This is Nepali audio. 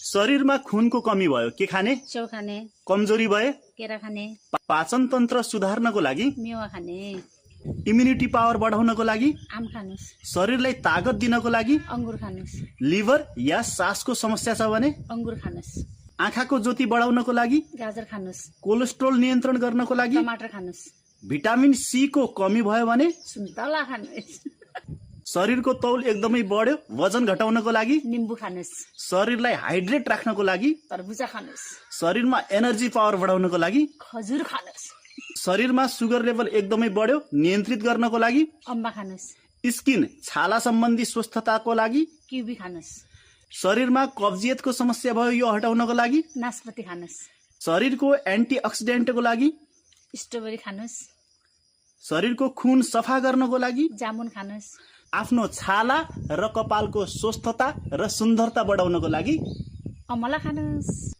शरीरमा खुनको कमी भयो के खाने? च्याउ खाने, कमजोरी भए केरा खाने, पाचन तन्त्र सुधार्नको लागि, मेवा खाने, इम्युनिटी पावर बढाउनको लागि, आम खानुस्, शरीरलाई ताकत दिनको लागि, अंगुर खानुस्, लिभर या सासको समस्या छ भने अंगुर खानुस्, आँखाको ज्योति बढाउनको लागि, गाजर खानुस्, कोलेस्ट्रोल नियन्त्रण गर्नको लागि, टमाटर खानुस्, भिटामिन सी को कमी भयो भने, सुन्तला खानुस्, शरीरको तौल एकदमै बढ्यो वजन घटाउनको लागि, निम्बु खानुस्, शरीरलाई हाइड्रेट राख्नको लागि, तरबुजा खानुस्, शरीरमा एनर्जी पावर बढाउनको लागि, खजुर खानुस्, शरीरमा सुगर लेभल एकदमै बढ्यो नियन्त्रित गर्नको लागि, अम्बा खानुस्, स्किन छाला सम्बन्धी स्वस्थताको लागि, किवी खानुस्, शरीरमा कब्जियतको समस्या भयो यो हटाउनको लागि, नास्पाती खानुस्, शरीरको एन्टिअक्सिडेन्टको लागि, स्ट्रबेरी खानुस्, शरीरको खुन सफा गर्नको लागि, जामुन खानुस्, आफ्नो छाला र कपालको स्वस्थता र सुन्दरता बढाउनको लागि, अमला खानुस्।